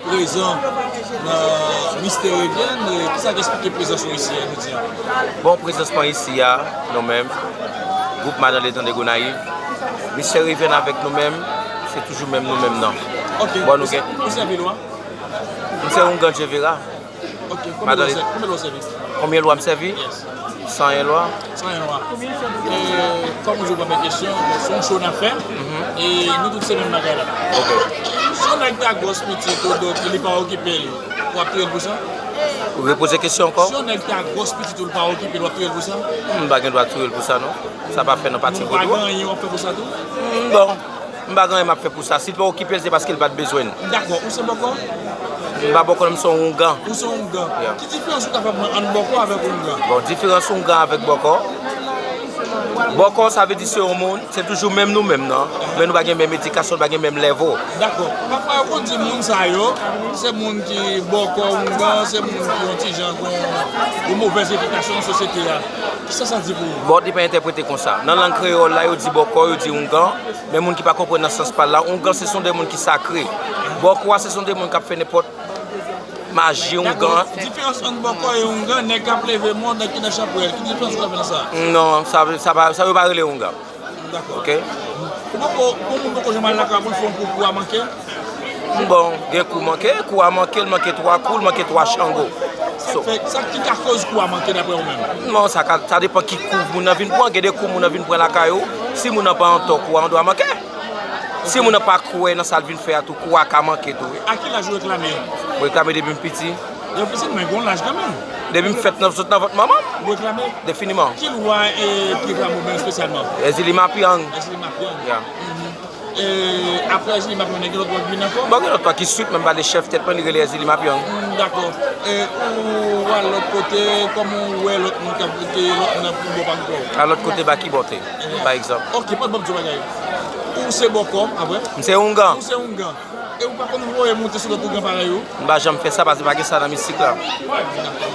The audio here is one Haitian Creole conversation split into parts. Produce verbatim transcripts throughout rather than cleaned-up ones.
Prezan nan Mistè Revyèn, e kisa k eksplike prezans ou isi a jodi a? Bon, prezans mwen isi a, nou menm, gwoup Madan Letan de Gonayiv, Mistè Revyèn avèk nou menm, se toujou menm nou menm nan. Ok, bon, nou gen. Ou sèvi lwa? M se Oungan Djevera. Ok, konbyen lwa w sèvi? Konbyen lwa m sèvi? Yes. San en lwa. San en lwa. E, kòm ou di w pa mèt kesyon, bon, se yon show n ap fè. E nou tout se menm bagay la. Ok. Si yon nèg ta gwòs pitit ou, donk li pa okipe l, w ap touye l pou sa? Ou repoze kesyon ankò? Si yon nèg ta gwòs pitit ou, l pa okipe l, w ap touye l pou sa? M pa gen dwa touye l pou sa, non. Sa pa fè nan pati vodou. Ou pa gen anyen w ap fè pou sa tou? Mm, bon. M pa gen anyen m ap fè pou sa. Si l pa okipe l, se paske l pa t bezwen l. Dakò. Ou se bòkò? M pa bòkò, non, m se yon oungan. Ou se yon oungan. Yeah. Ki diferans ou ka fè pou mwen ant bòkò avèk oungan? Bon, diferans oungan avèk bòkò. Bòkò, sa vle di se yon moun, se toujou menm nou menm nan. Men nou pa gen menm edikasyon, nou pa gen menm lèvo. Dakò. Pafwa, yo konn di moun sa yo, se moun ki bòkò, oungan, se moun ki yon ti jan gen yon, yon movèz repitasyon nan sosyete a. Kisa sa di pou ou? Bon, li pa entèprete konsa. Nan lang kreyòl la, yo di bòkò, yo di oungan. Men moun ki pa konprann nan sans pa l la, oungan se son de moun ki sakre. Bòkò a se son de moun k ap fè nenpòt maji, oungan. Dakò. Diferans ant bòkò e oungan, nèg k ap leve mò, nèg ki nan chanpwèl. Ki diferans ou ka fè nan sa? Non, sa, sa pa, sa yo pa rele oungan. Dakò. Ok? Ou poko, yon moun poko janm al lakay pou l fè yon kou, kou a manke? Bon, gen kou manke, kou a manke, l manke twa kou, l manke twa chango. Sa k fè, sa ki ka koz kou a manke daprè ou menm? Non, sa ka, sa depann ki kou moun nan vin pran. Gen de kou moun nan vin pran lakay ou, si moun nan pa an tò, kou a andwa manke. Si moun nan pa kwè nan sa l vin fè a tou, kou a ka manke tou, wi. A ki laj ou reklame? Mwen reklame depi m piti. Depi m piti, men gen yon laj kanmenm. Depi m fèt nan, sot nan vant manman m. Ou reklame? Definiman. Ki lwa, e, ki reklame w menm espesyalman? Ezili Mapiang. Ezili Mapiang. Ya. Mhm. E, apre Ezili Mapiang, gen lòt lwa ki vin ankò? Bon, gen lòt lwa ki swit, men m pa le chèf tèt mwen, li rele Ezili Mapiang. Mm, dakò. E, ou al lòt kote, kòman ou wè lòt moun k ap vote, lòt moun ap pran bò pa bò? Al lòt kote, ba ki bò te, pa egzanp. Ok, pa t ban m di yon bagay. Ou se bòkò, apre? M se oungan. Ou se oungan. E ou pa konn voye monte sou lòt oungan parèy ou? M pa janm fè sa, paske pa gen sa nan mistik la. Dakò, dakò.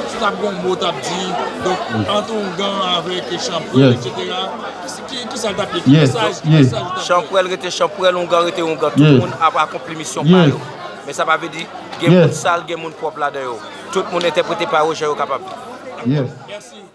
Si w t ap gen yon mo w t ap di, donk, ant oungan avèk chanpwèl, etsetera, ki, ki, kisa l t ap ye? Ki mesaj, ki mesaj ou t ap fè? Chanpwèl rete chanpwèl, oungan rete oungan. Tout moun ap akonpli misyon pa yo. Men sa pa vle di gen moun sal, gen moun pwòp ladan yo. Tout moun entèprete pa yo jan yo kapab. Mèsi.